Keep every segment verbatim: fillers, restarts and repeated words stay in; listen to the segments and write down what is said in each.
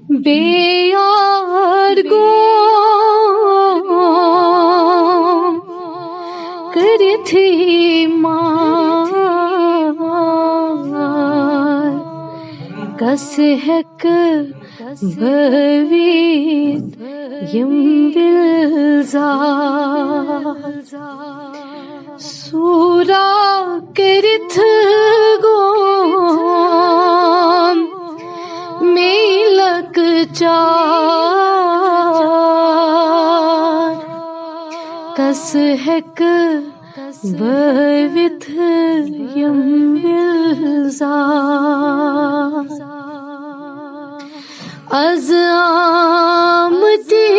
بے یار گو کٔرِتھ مار، کس ہیٚکہٕ بٲوِتھ یِم گُلزار؟ سورا کٔرِتھ گوم مے لۄکچار، کس ہیٚکہٕ بٲوِتھ یِم گُلزار؟ از آمتی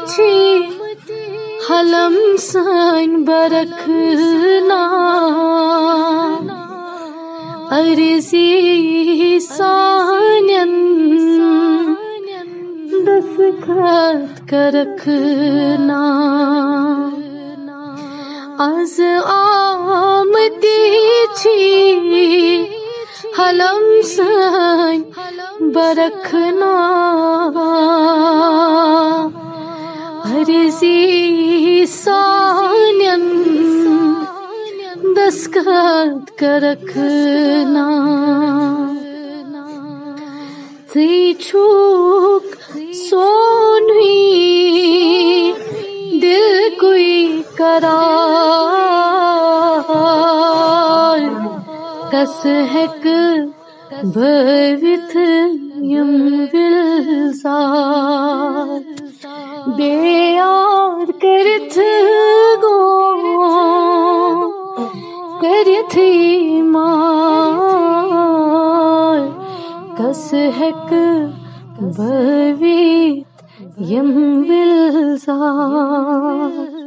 چھی حلم سٲنۍ برکھنا، عرضی سانٮ۪ن دستخط کرکھنا۔ از آمتی چھی حلم سٲنۍ برکھنا، عرضی سانٮ۪ن دستخط کرکھنا۔ ژٕے چھُکھ سونُے دِلکُے قرار، کس ہیٚکہٕ بٲوِتھ یِم گُلزار؟ بے یار کٔرِتھ گوم کٔرِتھ مار، کس ہیٚکہٕ بٲوِتھ یِم گُلزار؟